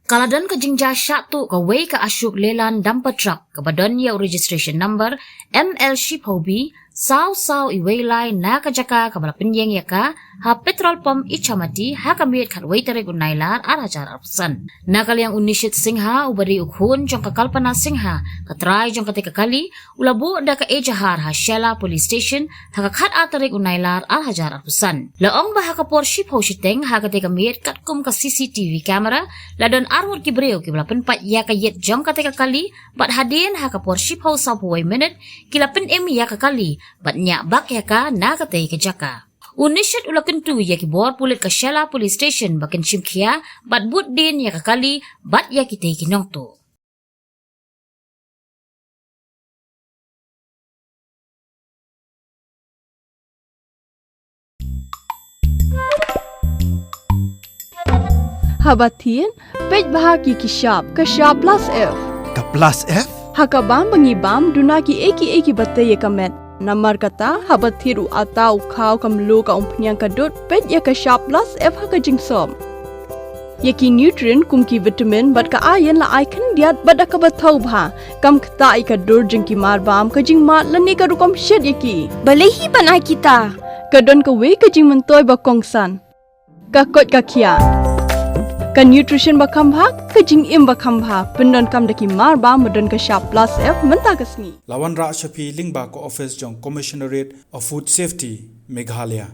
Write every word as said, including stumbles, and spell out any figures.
Ka la don ka jingjia shah tuh kawei ka Ashok Leyland dumper truck kaba don ïa u registration number M L shiphew B saw saw wei lai na ka jaka kaba la pynïeng ïa ka ha petrol pump Ichamati ha ka miet khatwei tarik u Nailar ar hajar arphew san. Na ka liang u Nishit Singha uba dei u khun jong ka Kalpana Singha, ka trai jong kata ka kali, u la buh da ka ejahar ha Shella Police Station ha ka khatar tarik u Nailar ar hajar arphew san. La ong ba ha ka por shiphew shiteng ha kata ka miet katkum ka C C T V camera la don arngut ki briew kiba la pynpait ïa ka ïit jong kata ka kali, bad hadien ha ka por shiphew sawphew wei minit ki la pynim ïa ka kali bad ñiah bak ïa ka na kata ka jaka. U Nishit u la kyntu ïa ki bor pulit ka Shella Police Station ba kin shim khia bad bud dien ïa ka kali bad ïa kita ki nongtuh. Haba thied, peit bha ki ki shap, ka shap plus F. Ka plus F? Ha ka bam ba ngi bam, duna ki ei ki ei kiba tei ïa ka met. Namar kata, haba thied u atta, u khaw, ka mluh, ka umphniang, ka dud, peit ïa ka shap plus F ha ka jingsop. Ïa ki nutrient kum ki vitamin bad ka iron la ai khyndiat bad da kaba thaw bha. Kam ktah ïa ka dur jong ki mar bam, ka jingmad lane ka rukom shet ïa ki. Balei hi ban ai kita? Ka don kawei ka jingmyntoi ba kongsan. Ka koit ka khiah. Ka nutrition ba kham bha, ka jingim ba kham bha. Pyndonkam da ki mar bam ba don ka shap plus F mynta ka sngi. La wanrah sha phi lyngba ka office jong Commissionerate of Food Safety, Meghalaya.